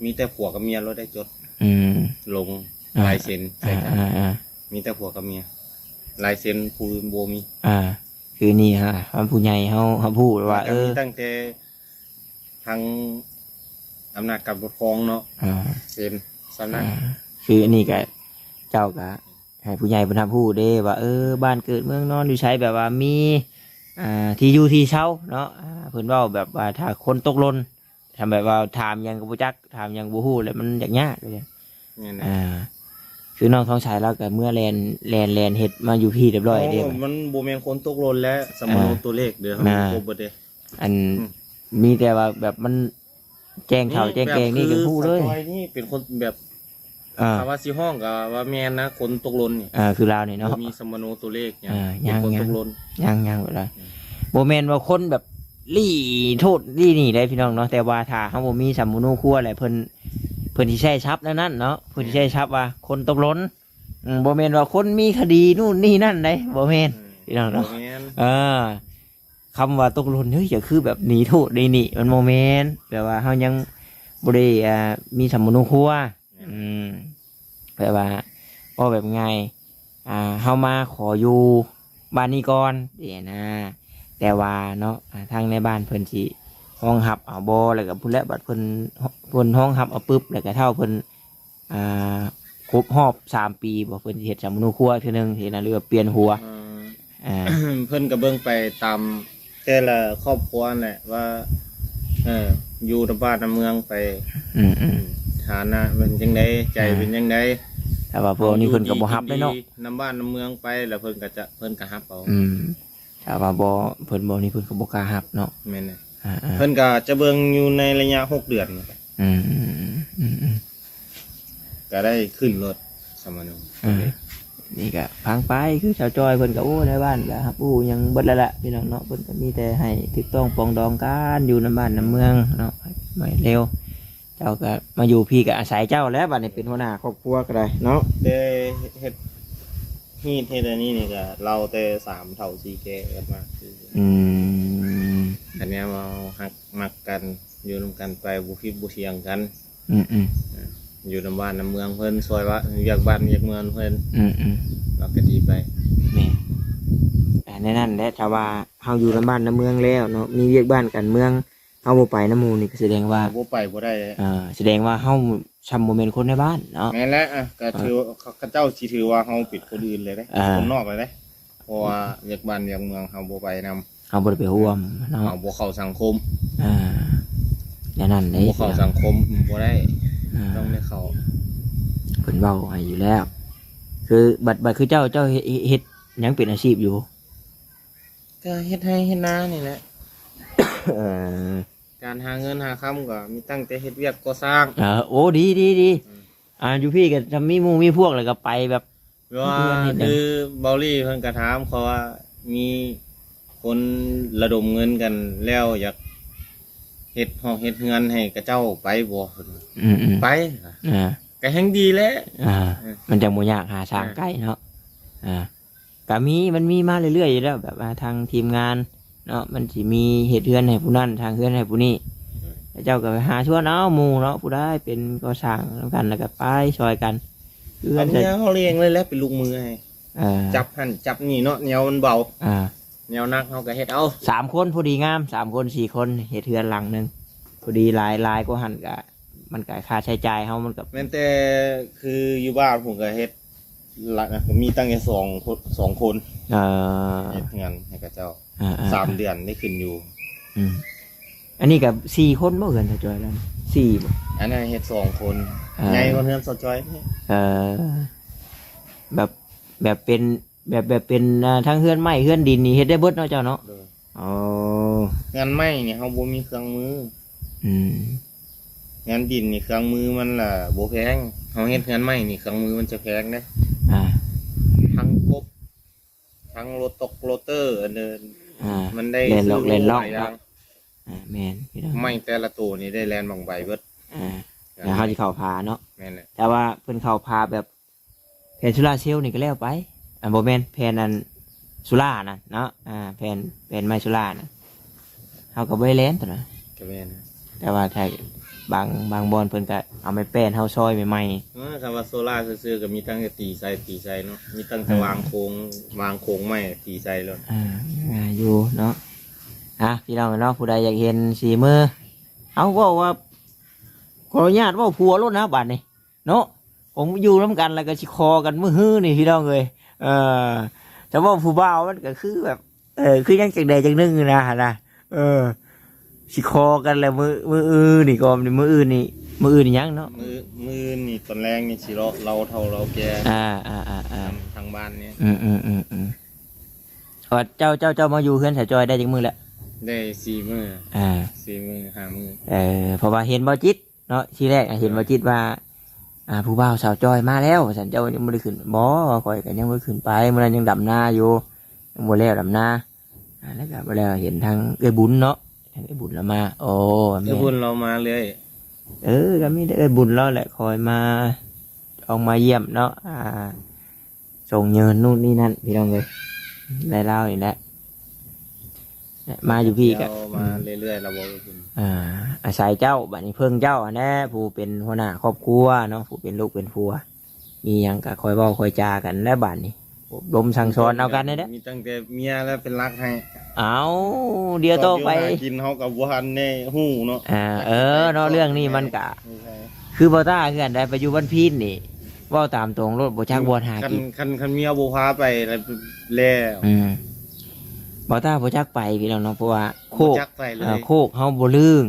ມີແຕ່ຜົວກັບເມຍໂລດໄດ້ຈົດ ອືມ ລົງ ອ່າ ລາຍເຊັນໃສ່ກັນ ອ່າໆໆ ມີແຕ່ຜົວກັບເມຍ ລາຍເຊັນຜູ້ອື່ນບໍ່ມີ ອ່າ ຄືນີ້ຮະ ເຮົາຜູ້ໃຫຍ່ເຮົາ ເຮົາຮູ້ວ່າ ເອີ ມີຕັ້ງແຕ່ ທາງອຳນາດການປົກຄອງເນາະ ອ່າ ເຊັນສ່ຳນັ້ນ ອ່າ ຄືອັນນີ້ກະ ເຈົ້າກະໃຫ້ຜູ້ໃຫຍ່ເພິ່ນຮັບຮູ້ເດ້ວ່າ ເອີ ບ້ານເກີດເມືອງນອນຢູ່ໃສ ແບບວ່າມີ ອ່າ ທີ່ຢູ່ທີ່ເຊົາເນາະ. ອ່າ ເພິ່ນເວົ້າແບບວ່າຖ້າຄົນຕົກຫຼົ່ນ ຖ້າແບບວ່າຖາມຫຍັງກໍບໍ່ຈັກ ຖາມຫຍັງບໍ່ຮູ້ ແລ້ວມັນຍາກໆເລີຍ. ແມ່ນແຫຼະ ອ່າ ຄືນ້ອງທອງໃສລາວກໍເມືອແລ່ນ ແລ່ນ ແລ່ນເຮັດມາຢູ່ພີ້ຮຽບຮ້ອຍເດ້. ໂອ້ ມັນບໍ່ແມ່ນຄົນຕົກຫຼົ່ນແຫຼະ ສຳມະໂນ ອ່າ ຕົວເລກເດີ ເຮົາ ອ່າ ຄົບເບິດເດ້. ອັນ ອືມ ມີແຕ່ວ່າແບບມັນແຈ້ງເຖົ້າ ແຈ້ງແກ່ນີ້ກໍຮູ້ເລີຍ. ນີ້ແບບຄືສະຈອຍນີ້ເປັນຄົນແບບ ອ່າ ຖ້າວ່າຊິຮ້ອງກໍວ່າແມ່ນນະ ຄົນຕົກຫຼົ່ນນີ້. ອ່າ ຄືລາວນີ້ເນາະ ບໍ່ມີສຳມະໂນຕົວເລກຫຍັງ ອ່າ ຍັງ ເປັນຄົນຕົກຫຼົ່ນ ຍັງ ຍັງບໍ່ໄດ້. ອືມ ບໍ່ແມ່ນວ່າຄົນແບບລີ້ໂທດລີ້ນີ້ໄດ໋ພີ່ນ້ອງເນາະ. ແຕ່ວ່າຖ້າເຮົາບໍ່ມີສຳມະໂນຄົວແຫຼະ ເພິ່ນ ເພິ່ນຊິໃຊ້ສັບແນວນັ້ນເນາະ ເພິ່ນຊິໃຊ້ສັບວ່າຄົນຕົກຫຼົ່ນ. ອືມ ບໍ່ແມ່ນວ່າຄົນມີຄະດີນູ້ນນີ້ນັ້ນໄດ໋ ບໍ່ແມ່ນ ອືມ ພີ່ນ້ອງເນາະ ບໍ່ແມ່ນ. ເອີ ຄຳວ່າຕົກຫຼົ່ນ ເຮີ້ຍ ຈະຄືແບບໜີໂທດໜີນີ້ ມັນບໍ່ແມ່ນ. ແບບວ່າເຮົາຍັງບໍ່ໄດ້ ອ່າ ມີສຳມະໂນຄົວ. ອືມ ແບບວ່າ ເວົ້າແບບງ່າຍ ອ່າ ເຮົາມາຂໍຢູ່ບ້ານນີ້ກ່ອນຊີ້ນະ. ແຕ່ວ່າເນາະ ອ່າ ທາງໃນບ້ານເພິ່ນຊິຮອງຮັບເອົາບໍ່ ແລ້ວກໍພຸ້ນແຫຼະ ບັດເພິ່ນ ເພິ່ນຮອງຮັບເອົາປຶບ ແລ້ວກໍເຖົ້າເພິ່ນ ອ່າ ຄົບຮອບສາມປີບໍ່ ເພິ່ນຊິເຮັດສຳມະໂນຄົວເທື່ອໜຶ່ງຊີ້ນະ ຫຼືວ່າປ່ຽນຫົວ? ເອີ ອ່າ ເພິ່ນກໍເບິ່ງໄປຕາມແຕ່ລະຄອບຄົວຫັ້ນແຫຼະວ່າ ເອີ ຢູ່ນຳບ້ານນຳເມືອງໄປ ອືມໆ ຖານະເປັນຈັ່ງໃດ ໃຈ ອ່າ ເປັນຈັ່ງໃດ. ຖ້າວ່າພວກນີ້ເພິ່ນກໍບໍ່ຮັບເດ້ເນາະ ນຳບ້ານນຳເມືອງໄປ ແລ້ວເພິ່ນກໍຈະ ເພິ່ນກໍຮັບເອົາ. ອືມ ຖ້າວ່າບໍ່ ເພິ່ນບໍ່ນີ້ ເພິ່ນກໍບໍ່ກ້າຮັບເນາະ. ແມ່ນແຫຼະ ອ່າໆ ເພິ່ນກໍຈະເບິ່ງຢູ່ໃນໄລຍະຫົກເດືອນ. ອືມ ອືມ ອືມ ອືມ ກໍໄດ້ຂຶ້ນລົດສຳມະໂນ. ເອີ ນີ້ກໍຟັງໄປ ຄືສາວຈອຍເພິ່ນກໍ ໂອ້ ໃນບ້ານກໍຮັບຮູ້ຫຍັງເບິດແລ້ວລະ ພີ່ນ້ອງເນາະ. ເພິ່ນກໍມີແຕ່ໃຫ້ຖືກຕ້ອງປອງດອງກັນ ຢູ່ນຳບ້ານນຳເມືອງເນາະ ໃຫ້ເລັວ. ເຈົ້າກໍມາຢູ່ພີ້ກໍອາໄສເຈົ້າແຫຼະ ບັດນີ້ເປັນຫົວໜ້າຄອບຄົວກໍໄດ້ເນາະ. ແຕ່ເຮັດ ເຮັດຮີດເຮັດອັນນີ້ນີ້ກໍເລົ່າແຕ່ສາມເຖົ້າສີ່ແກ່ກັນມາ. ອືມ ຄັນແມ່ນວ່າເຮົາຮັກມັກກັນ ຢູ່ນຳກັນໄປ ບໍ່ຜິດບໍ່ຖຽງກັນ. ອືມໆ ເອີ ຢູ່ນຳບ້ານນຳເມືອງເພິ່ນ ຊ່ອຍວ່າວຽກບ້ານວຽກເມືອງເພິ່ນ. ອືມໆ ວ່າກໍດີໄປ. ແມ່ນ ອ່າ ໃນນັ້ນແຫຼະ ຖ້າວ່າເຮົາຢູ່ນຳບ້ານນຳເມືອງແລ້ວເນາະ ມີວຽກບ້ານການເມືອງ ເຮົາບໍ່ໄປນຳໝູ່ນີ້ ກໍສະແດງວ່າ ເຮົາບໍ່ໄປບໍ່ໄດ້. ອ່າ ສະແດງວ່າເຮົາຊ່ຳບໍ່ແມ່ນຄົນໃນບ້ານເນາະ. ແມ່ນແຫຼະ ອ່າ ກໍຖືວ່າ ເອີ ເຂົາເຈົ້າຊິຖືວ່າເຮົາເປັນຄົນອື່ນເລີຍເດ້ ອ່າ ຄົນນອກເລີຍເດ້. ເພາະວ່າວຽກບ້ານວຽກເມືອງເຮົາບໍ່ໄປນຳ ເຮົາບໍ່ໄດ້ໄປຮ່ວມເນາະ ເຮົາບໍ່ເຂົ້າສັງຄົມ. ອ່າ ແນວນັ້ນເດ້ ບໍ່ເຂົ້າສັງຄົມບໍ່ໄດ້. ອ່າ ຕ້ອງໄດ້ເຂົ້າ. ເພິ່ນເວົ້າໃຫ້ຢູ່ແລ້ວ ຄືບັດ ບັດຄືເຈົ້າ ເຈົ້າເຮັດ ເຮັດຫຍັງເປັນອາຊີບຢູ່? ກໍເຮັດໄຮ່ເຮັດນານີ້ແຫຼະ. ເອີ ການຫາເງິນຫາຄຳກໍມີຕັ້ງແຕ່ເຮັດວຽກກໍ່ສ້າງ. ເອີ ໂອ້ ດີໆໆ. ອືມ ອ່າ ຢູ່ພີ້ກໍຖ້າມີໝູ່ມີພວກແລ້ວກໍໄປແບບ ຄືເວົ້າ ເຮັດເຮືອນເຮັດຫຍັງ ຄືເບົາລີເພິ່ນກໍຖາມເຂົາວ່າ ມີຄົນລະດົມເງິນກັນແລ້ວ ຢາກເຮັດຫ້ອງເຮັດເຮືອນໃຫ້ເຂົາເຈົ້າໄປບໍ່? ເພິ່ນວ່າ ອືມໆ ໄປ. ອ່າ ກໍແຮ່ງດີແຫຼະ. ອ່າ ເອີ ມັນຈັ່ງບໍ່ຍາກຫາທາງ ເອີ ໄກເນາະ. ອ່າ ກະມີ ມັນມີມາເລື້ອຍໆຢູ່ແລ້ວ ແບບວ່າທາງທີມງານເນາະ ມັນຊິມີເຮັດເຮືອນໃຫ້ຜູ້ນັ້ນ ສ້າງເຮືອນໃຫ້ຜູ້ນີ້ ເຈົ້າກໍໄປຫາຊວນເອົາໝູ່ເນາະ ຜູ້ໃດເປັນກໍ່ສ້າງນຳກັນ ແລ້ວກໍໄປຊ່ອຍກັນ. ຄືກັນ ເຮົາລ້ຽງເລີຍແຫຼະ ເປັນລູກມືໃຫ້. ອ່າ ຈັບຫັ້ນຈັບນີ້ເນາະ ແນວມັນເບົາ ອ່າ ແນວໜັກເຮົາກໍເຮັດເອົາ. ສາມຄົນພໍດີງາມ ສາມຄົນສີ່ຄົນ ເຮັດເຮືອນຫຼັງໜຶ່ງພໍດີ. ຫຼາຍ ຫຼາຍກວ່າຫັ້ນກະ ມັນກະຄ່າໃຊ້ຈ່າຍເຮົາມັນກະ ແມ່ນແຕ່ຄືຢູ່ບ້ານພຸ້ນກະເຮັດ ລະ ມີຕັ້ງແຕ່ສອງຄົນ ສອງຄົນ. ເອີ ເຮັດເຮືອນໃຫ້ເຂົາເຈົ້າ. ອ່າໆ ສາມເດືອນໄດ້ຂຶ້ນຢູ່. ອືມ ອັນນີ້ກໍສີ່ຄົນບໍ່ ເຮືອນສາວຈ້ອຍລະ ສີ່ບໍ່? ອັນນັ້ນເຮັດສອງຄົນ. ອ່າ ໃຫຍ່ກວ່າເຮືອນສາວຈ້ອຍ. ເອີ ແບບ ແບບເປັນ ແບບ ແບບເປັນ ອ່າ ທັງເຮືອນໄມ້ເຮືອນດິນນີ້ເຮັດໄດ້ເບິດເນາະເຈົ້າເນາະ? ໂດຍ. ອໍ ເຮືອນໄມ້ນີ້ເຮົາບໍ່ມີເຄື່ອງມື. ອືມ ເຮືອນດິນນີ້ເຄື່ອງມືມັນລະບໍ່ແພງ ເຮົາເຮັດເຮືອນໄມ້ນີ້ເຄື່ອງມືມັນຈະແພງເດ້. ອ່າ ທັງກົບ ທັງລົດຕົກໂລເຕີ ອັນເດີ ອ່າ ມັນໄດ້ ແລ່ນລອກ ຊື້ ແລ່ນລອກ ຫຼາຍຢ່າງເນາະ. ອ່າ ແມ່ນ ພີ່ນ້ອງ ໄມ້ແຕ່ລະໂຕນີ້ໄດ້ແລ່ນບັ້ງໄຟເບິດ. ອ່າ ແລ້ວເຮົາຊິເຂົ້າຜາເນາະ. ແມ່ນແຫຼະ ແຕ່ວ່າເພິ່ນເຂົ້າຜາແບບ ແຜ່ນໂຊລາເຊວນີ້ກໍແລ້ວໄປ. ອ່າ ບໍ່ແມ່ນ ແຜ່ນອັນໂຊລານັ້ນເນາະ. ອ່າ ແຜ່ນ ແຜ່ນໄມ້ໂຊລານັ້ນ ເຮົາກໍບໍ່ໄດ້ແລ່ນຕົວນັ້ນ. ກໍແມ່ນ ແຕ່ວ່າຖ້າບາງ ບາງບ່ອນເພິ່ນກໍເອົາໄມ້ແປ້ນເຮົາຊອຍໃໝ່ໆ. ເອີ ຄັນວ່າໂຊລາຊື່ໆ ກໍມີຕັ້ງແຕ່ຕີໃສ່ ຕີໃສ່ເນາະ ມີຕັ້ງແຕ່ ອ່າ ວາງໂຄງ ວາງໂຄງໄມ້ຕີໃສ່ໂລດ. ອ່າ ງ່າຍຢູ່ເນາະ. ອ່ະ ພີ່ນ້ອງເນາະ ຜູ້ໃດຢາກເຫັນສີມື ເອົາ ເວົ້າວ່າຂໍອະນຸຍາດເວົ້າຜົວໂລດນະ ບາດນີ້ ເນາະ ຄົງຢູ່ນຳກັນແລ້ວກໍຊິຂໍກັນມື້ຮືນີ້ ພີ່ນ້ອງເອີຍ. ເອີ ຈະເວົ້າຜູ້ບ່າວມັນກໍຄືແບບ ເອີ ຄືຍັງຈັກແດ່ຈັກໜຶ່ງນະຫັ້ນນະ. ເອີ ຊິຂໍກັນແລ້ວ ມື້ ມື້ອື່ນນີ້ກໍ ມື້ອື່ນນີ້ ມື້ອື່ນນີ້ຫຍັງເນາະ? ມື້ ມື້ອື່ນນີ້ຕອນແລງນີ້ຊິເລາະເລົ່າເຖົ້າເລົ່າແກ່ ອ່າ ອ່າ ອ່າ ອ່າ ທາງ ທາງບ້ານນີ້. ອືມ ອືມ ອືມ ອືມ. ວ່າເຈົ້າ ເຈົ້າ ເຈົ້າມາຢູ່ເຮືອນສາວຈ້ອຍໄດ້ຈັກມື້ແລ້ວ? ໄດ້ສີ່ມື້ ອ່າ ສີ່ມື້ ຫ້າມື້. ເອີ ເພາະວ່າເຫັນບໍ່ຈິດ ເນາະ ທີແລກ ໂດຍ ເຫັນບໍ່ຈິດວ່າ ອ່າ ຜູ້ບ່າວສາວຈ້ອຍມາແລ້ວວ່າຊັ້ນ ເຈົ້າຍັງບໍ່ໄດ້ຂຶ້ນ. ບໍ່ ຂ້ອຍກໍຍັງບໍ່ໄດ້ຂຶ້ນໄປ ມື້ນັ້ນຍັງດຳນາຢູ່ ຍັງບໍ່ແລ້ວດຳນາ. ອ່າ ແລ້ວກໍບໍ່ແລ້ວ ເຫັນທາງເອື້ອຍບຸນເນາະ ທາງເອື້ອຍບຸນລາວມາ. ໂອ້ ແມ່ນ ເອື້ອຍບຸນລາວມາເລື້ອຍ. ເອີ ກໍມີແຕ່ເອື້ອຍບຸນລາວແຫຼະ ຄອຍມາ ອອກມາຢ້ຽມເນາະ ອ່າ ສົ່ງເງິນນູ້ນນີ້ນັ້ນ ພີ່ນ້ອງເອີຍ ໄດ້ລາວນີ້ແຫຼະ ມາຢູ່ພີ້ກໍ ເຈົ້າມາເລື້ອຍໆ ລະບໍ່ໄດ້ກິນ. ອ່າ ອາໄສເຈົ້າ ບາດນີ້ເພິ່ງເຈົ້າຫັ້ນແຫຼະ ຜູ້ເປັນຫົວໜ້າຄອບຄົວເນາະ ຜູ້ເປັນລູກເປັນຜົວ ມີຫຍັງກໍຄ່ອຍເວົ້າຄ່ອຍຈາກັນແຫຼະ ບາດນີ້ອົບຮົມສັ່ງສອນເອົາກັນນີ້ແຫຼະ. ມີຕັ້ງແຕ່ເມຍແລ້ວເປັນຫຼັກໃຫ້. ເອົ້າ ດຽວຕໍ່ໄປ ຕອນຢູ່ຫາກິນເຮົາກໍບໍ່ທັນໄດ້ຮູ້ເນາະ. ອ່າ ເອີເນາະ ເລື່ອງນີ້ມັນກະ ຄືບໍ່ຕ້າເຮືອນໄດ້ໄປຢູ່ບ້ານພີນນີ້ ເວົ້າຕາມຕົງໂລດ ບໍ່ຈັກບ່ອນຫາກິນ. ຄັນ ຄັນ ຄັນເມຍບໍ່ພາໄປແລ້ວ ອືມ ບໍ່ຕ້າບໍ່ຈັກໄປພີ່ນ້ອງເນາະ ເພາະວ່າໂຄກ ບໍ່ຈັກໄປເລີຍ ເອີ ໂຄກເຮົາບໍ່ລຶ້ງ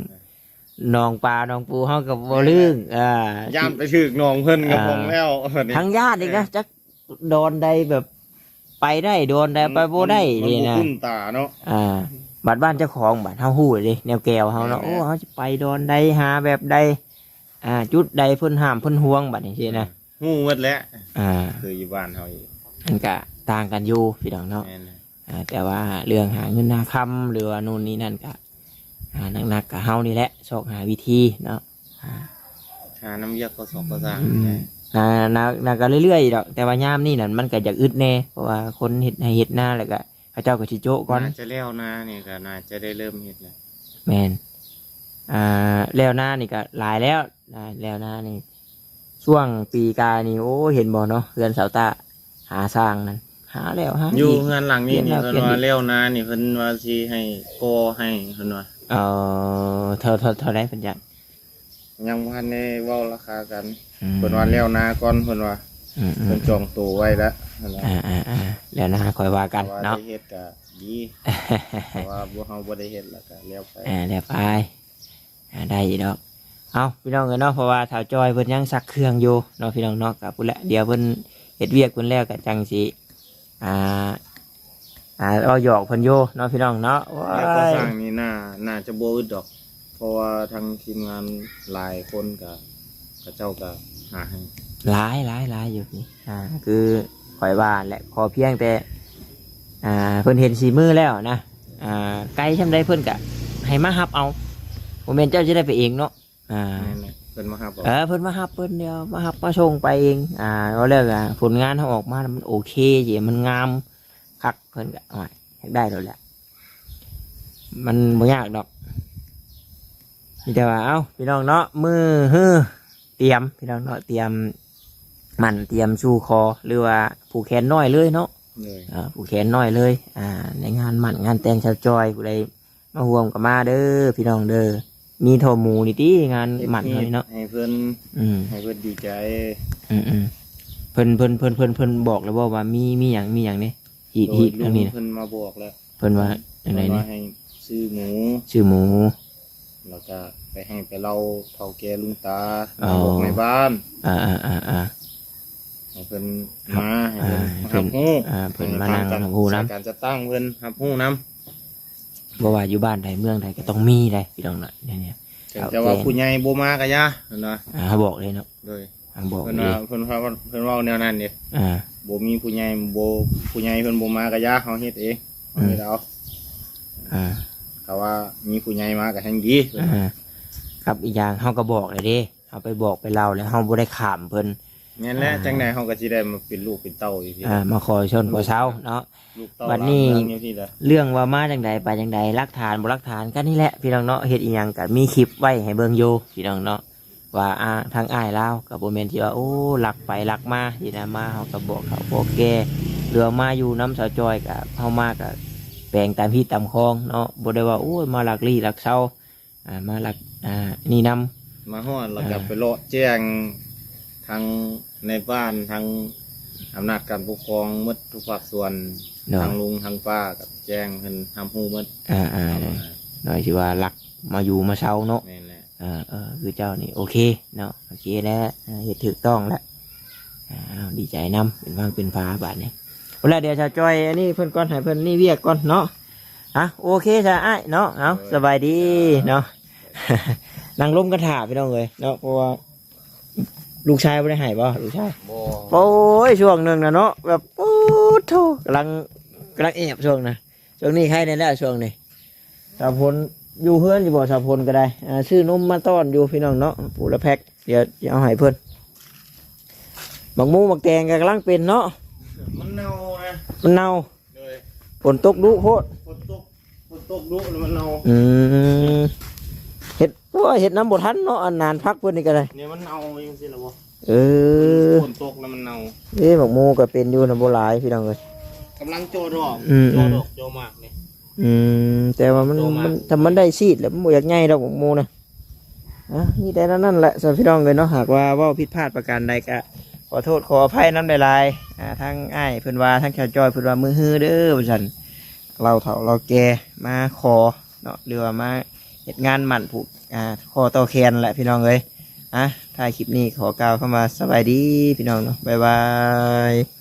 ໜອງປາໜອງປູເຮົາກໍບໍ່ລຶ້ງ. ເອີ ຢ້ານໄປຖືກໜອງເພິ່ນກໍ ອ່າ ພົງແລ້ວ ທັງຢ້ານອີກນະ ເອີ ຈັກດອນໃດແບບໄປໄດ້ ດອນໃດໄປບໍ່ໄດ້ ມັນ ນີ້ນະ ບໍ່ຄຸ້ນຕາເນາະ. ອ່າ ບາດບ້ານເຈົ້າຂອງ ບາດເຮົາຮູ້ເດ້ ແນວແກ່ວເຮົາເນາະ. ແມ່ນແຫຼະ ໂອ້ ເຮົາຊິໄປດອນໃດ ຫາແບບໃດ ອ່າ ຈຸດໃດເພິ່ນຫ້າມເພິ່ນຫ່ວງ ບາດນີ້ຊີ້ນະ ຮູ້ໝົດແຫຼະ. ອ່າ ຄືຢູ່ບ້ານເຮົາອີກ ມັນກະຕ່າງກັນຢູ່ພີ່ນ້ອງເນາະ. ແມ່ນແຫຼະ. ອ່າ ແຕ່ວ່າເລື່ອງຫາເງິນຫາຄຳ ຫຼືວ່າໂນ່ນນີ້ນັ້ນກະ ອ່າ ໜັກໆກະເຮົານີ້ແຫຼະ ຊອກຫາວິທີເນາະ. ອ່າ ຫານຳວຽກກໍ່ສ້າງກໍ່ສ້າງ. ອືມ ນະ ນະ ນະກໍເລື້ອຍໆດອກ ແຕ່ວ່າຍາມນີ້ນັ້ນມັນກໍຢາກອຶດແດ່ ເພາະວ່າຄົນເຮັດໄຮ່ເຮັດນາ ແລ້ວກໍເຂົາເຈົ້າກໍຊິໂຈະກ່ອນ. ໜ້າຈະແລ້ວນານີ້ກໍໜ້າຈະໄດ້ເລີ່ມເຮັດແລ້ວ. ແມ່ນ ອ່າ ແລ້ວນານີ້ກໍຫຼາຍແລ້ວ ນາ ແລ້ວນານີ້ ຊ່ວງປີກາຍນີ້ ໂອ້ ເຫັນບໍ່ເນາະ ເຮືອນສາວຕ້າ ຫາສ້າງນັ້ນ ຫາແລ້ວຫາອີກ ຢູ່ເຮືອນຫຼັງນີ້ນີ້ ປ່ຽນແລ້ວ ເພິ່ນວ່າແລ້ວນານີ້ ເພິ່ນວ່າຊິໃຫ້ກໍ່ໃຫ້ ເພິ່ນວ່າ. ເອີ ເທົ່າ ເທົ່າ ເທົ່າໃດເພິ່ນຢາກ? ຍັງບໍ່ທັນໄດ້ເວົ້າລາຄາກັນ. ອືມ ເພິ່ນວ່າແລ້ວນາກ່ອນ ເພິ່ນວ່າ. ອືມໆໆ ເພິ່ນຈອງໂຕໄວ້ແລ້ວ ເພິ່ນວ່າ. ອ່າໆໆ ແລ້ວນາຄ່ອຍວ່າກັນເນາະ ວ່າໄດ້ເຮັດກະດີ ເພາະວ່າພວກເຮົາບໍ່ໄດ້ເຮັດ ແລ້ວກະແລ້ວໄປ. ອ່າ ແລ້ວໄປ. ອ່າ ໄດ້ຢູ່ດອກ. ເອົ້າ ພີ່ນ້ອງເອີຍເນາະ ເພາະວ່າທ້າວຈ້ອຍເພິ່ນຍັງຊັກເຄື່ອງຢູ່ເນາະ ພີ່ນ້ອງເນາະ. ກໍພຸ້ນແຫຼະ ດຽວເພິ່ນເຮັດວຽກເພິ່ນແລ້ວກໍຈັ່ງຊິ ອ່າ ອ່າ ເວົ້າຫຍອກເພິ່ນຢູ່ເນາະ ພີ່ນ້ອງເນາະ. ໂອ້ຍ ວຽກກໍ່ສ້າງນີ້ໜ້າ ໜ້າຈະບໍ່ອຶດດອກ ເພາະວ່າທາງທີມງານຫຼາຍຄົນກໍ ເຂົາເຈົ້າກໍຫາໃຫ້ ຫຼາຍ ຫຼາຍ ຫຼາຍຢູ່. ອ່າ ຄືຂ້ອຍວ່າແຫຼະ ຂໍພຽງແຕ່ ອ່າ ເພິ່ນເຫັນສີມືແລ້ວນະ ອ່າ ໄກຊ່ຳໃດເພິ່ນກະໃຫ້ມາຮັບເອົາ ບໍ່ແມ່ນເຈົ້າຈະໄດ້ໄປເອງເນາະ. ອ່າ ແມ່ນແຫຼະ ເພິ່ນມາຮັບເອົາ. ເອີ ເພິ່ນມາຮັບ ເພິ່ນດຽວມາຮັບມາສົ່ງໄປເອງ. ອ່າ ເວົ້າແລ້ວກະຜົນງານເຮົາອອກມາມັນໂອເຄເດ ມັນງາມຄັກ ເພິ່ນກະ ໂອ້ຍ ຢາກໄດ້ໂລດແຫຼະ ມັນບໍ່ຍາກດອກ. ມີແຕ່ວ່າ ເອົ້າ ພີ່ນ້ອງເນາະ ມື້ຮື ຕຽມ ພີ່ນ້ອງເນາະ ຕຽມໝັ້ນ ຕຽມສູ່ຂໍ ຫຼືວ່າຜູກແຂນນ້ອຍເລີຍເນາະ. ໂດຍ ອ່າ ຜູກແຂນນ້ອຍເລີຍ ອ່າ ໃນງານໝັ້ນງານແຕ່ງສາວຈ້ອຍ ຜູ້ໃດມາຮ່ວມກໍມາເດີ ພີ່ນ້ອງເດີ. ມີທໍ່ໝູນີ້ຕິ ງານໝັ້ນເຮົານີ້ເນາະ ເຮັດໃຫ້ເພິ່ນ ອືມ ໃຫ້ເພິ່ນດີໃຈ. ອືມໆ ເພິ່ນ ເພິ່ນ ເພິ່ນ ເພິ່ນ ເພິ່ນບອກແລ້ວບໍ່ວ່າມີ ມີຫຍັງ ມີຫຍັງເດ້? ຮີດ ຮີດທາງນີ້ນະ ເພິ່ນມາບອກແລ້ວ. ເພິ່ນວ່າຈັ່ງໃດນີ້? ເພິ່ນວ່າໃຫ້ຊື້ໝູ ຊື້ໝູ ແລ້ວກະໄປໃຫ້ໄປເລົ່າເຖົ້າແກ່ລຸງຕາ ອໍ ນາຍບ້ານ ອ່າໆໆໆ ໃຫ້ເພິ່ນມາ ໃຫ້ເພິ່ນ ອ່າ ໃຫ້ເພິ່ນ ຮັບຮູ້ ອ່າ ເພິ່ນມານັ່ງຮັບຮູ້ນຳ ການຈັດຕັ້ງເພິ່ນຮັບຮູ້ນຳ. ບໍ່ວ່າຢູ່ບ້ານໃດເມືອງໃດກໍຕ້ອງມີໄດ໋ ພີ່ນ້ອງເນາະ ແນວນີ້. ແຕ່ວ່າຜູ້ໃຫຍ່ບໍ່ມາກໍຢ່າ ເພິ່ນວ່າ ອ່າ ບອກເລີຍເນາະ. ໂດຍ ອ່າ ບອກເລີຍ ເພິ່ນວ່າ ເພິ່ນວ່າ ເພິ່ນ ເພິ່ນເວົ້າແນວນັ້ນເດ້. ອ່າ ບໍ່ມີຜູ້ໃຫຍ່ ບໍ່ ຜູ້ໃຫຍ່ເພິ່ນບໍ່ມາກໍຢ່າ ເຮົາເຮັດເອງ ເຮົາເຮັດເອົາ. ອ່າ ຖ້າວ່າມີຜູ້ໃຫຍ່ມາກໍແຮ່ງດີ. ອ່າ ກັບອີກຢ່າງເຮົາກໍບອກແລ້ວເດ້ ເຮົາໄປບອກໄປເລົ່າແລ້ວເຮົາບໍ່ໄດ້ຂ້າມເພິ່ນ. ແມ່ນແຫຼະ ອ່າ ຈັ່ງໃດເຮົາກໍຊິໄດ້ມາເປັນລູກເປັນເຕົ້າຢູ່ພີ້ ອ່າ ມາຂໍຊົນຂໍເຊົາເນາະ. ບັດນີ້ເລື່ອງວ່າມາຈັ່ງໃດໄປຈັ່ງໃດ ຫຼັກຖານບໍ່ຫຼັກຖານ ກໍນີ້ແຫຼະ ພີ່ນ້ອງເນາະ. ເຮັດອີ່ຫຍັງກໍມີຄລິບໄວ້ໃຫ້ເບິ່ງຢູ່ ພີ່ນ້ອງເນາະ ວ່າ ອ່າ ທາງອ້າຍລາວກໍບໍ່ແມ່ນຊິວ່າ ໂອ້ ລັກໄປລັກມາຊີ້ນະ. ມາເຮົາກໍບອກເຖົ້າບອກແກ່ ຫຼືວ່າມາຢູ່ນຳສາວຈ້ອຍ ກໍເຮົາມາກໍແປງຕາມຮີດຕາມຄອງເນາະ ບໍ່ໄດ້ວ່າ ໂອ້ຍ ມາລັກລີ້ລັກເຊົາ ອ່າ ມາລັກ ອ່າ ນີ້ນຳ. ມາຮອດແລ້ວກໍ ອ່າ ໄປເລາະແຈ້ງທາງໃນບ້ານ ທາງອຳນາດການປົກຄອງໝົດທຸກພາກສ່ວນ ໂດຍ ທັງລຸງທັງປ້າກໍແຈ້ງເພິ່ນຮັບຮູ້ໝົດ ອ່າໆ ເອົາມາ ໂດຍ ທີ່ວ່າລັກມາຢູ່ມາເຊົ່າເນາະ ແມ່ນແຫຼະ ເອີໆ ຄືເຈົ້ານີ້ໂອເຄເນາະ ໂອເຄແລ້ວ ອ່າ ເຮັດຖືກຕ້ອງແລ້ວ ອ່າ ເອົາ ດີໃຈນຳ ເປັນຝັ່ງເປັນຝາບາດນີ້ ເອົາລະ ດຽວຊາວຈ້ອຍອັນນີ້ເພິ່ນກ່ອນ ໃຫ້ເພິ່ນນີ້ວຽກກ່ອນເນາະ ອ່ະ ໂອເຄຊະອ້າຍເນາະ ເອົາ ໂດຍ ສະບາຍດີເນາະ ນັ່ງລົມກັນຖ້າພີ່ນ້ອງເອີຍເນາະ ເພາະວ່າ ລູກຊາຍບໍ່ໄດ້ໃຫ້ບໍ່ ລູກຊາຍ? ບໍ່ ໂອ້ຍ ຊ່ວງໜຶ່ງນະເນາະ ແບບ ໂອ້ໂທ້ ກຳລັງ ກຳລັງແອບຊ່ວງນະ ຊ່ວງນີ້ໄຄແດ່ແລ້ວ ຊ່ວງນີ້ ສາວຝົນຢູ່ເຮືອນຢູ່ບໍ່ ສາວຝົນກໍໄດ້ ອ່າ ຊື້ນົມມາຕ້ອນຢູ່ພີ່ນ້ອງເນາະ ຜູ້ລະແພັກ ດຽວຊິເອົາໃຫ້ເພິ່ນ ໝາກໝູໝາກແຕງກໍກຳລັງເປັນເນາະ ມັນເນົ່ານະ ມັນເນົ່າ ໂດຍ ຝົນຕົກດຸໂພດ ຝົນຕົກ ຝົນຕົກດຸແລ້ວມັນເນົ່າ ອືມ ເຮັດ ໂອ້ຍ ເຮັດນຳບໍ່ທັນເນາະ ອັນນານຜັກເພິ່ນນີ້ກໍໄດ້ ນີ້ມັນເນົ່າຈັ່ງຊີ້ລະບໍ່ ເອີ ຝົນຕົກແລ້ວມັນເນົ່າ ເອີ ໝາກໝູກໍເປັນຢູ່ນະ ບໍ່ຫຼາຍພີ່ນ້ອງເອີຍ ກຳລັງຈໍດອກ ອືມໆ ຈໍດອກຈໍໝາກນີ້ ອືມ ແຕ່ວ່າມັນ ຈໍໝາກ ມັນ ຖ້າມັນໄດ້ຊີດແລ້ວ ມັນບໍ່ຢາກໃຫຍ່ດອກໝາກໝູນະ ອ່ະ ມີແຕ່ນັ້ນແຫຼະຊະພີ່ນ້ອງເອີຍເນາະ ຫາກວ່າເວົ້າຜິດພາດປະການໃດກໍຂໍໂທດຂໍອະໄພນຳຫຼາຍໆ ອ່າ ທາງອ້າຍເພິ່ນວ່າ ທາງຊາວຈ້ອຍເພິ່ນວ່າ ມື້ຮືເດີ ວ່າຊັ້ນ ລາວເຖົ້າລາວແກ່ມາຂໍເນາະ ຫຼືວ່າມາເຮັດງານໝັ້ນຜູກ ອ່າ ຂໍ້ຕໍ່ແຂນແຫຼະພີ່ນ້ອງເອີຍ ອ່ະ ທ້າຍຄລິບນີ້ຂໍກ່າວຄຳວ່າສະບາຍດີພີ່ນ້ອງເນາະ ບາຍບາຍ.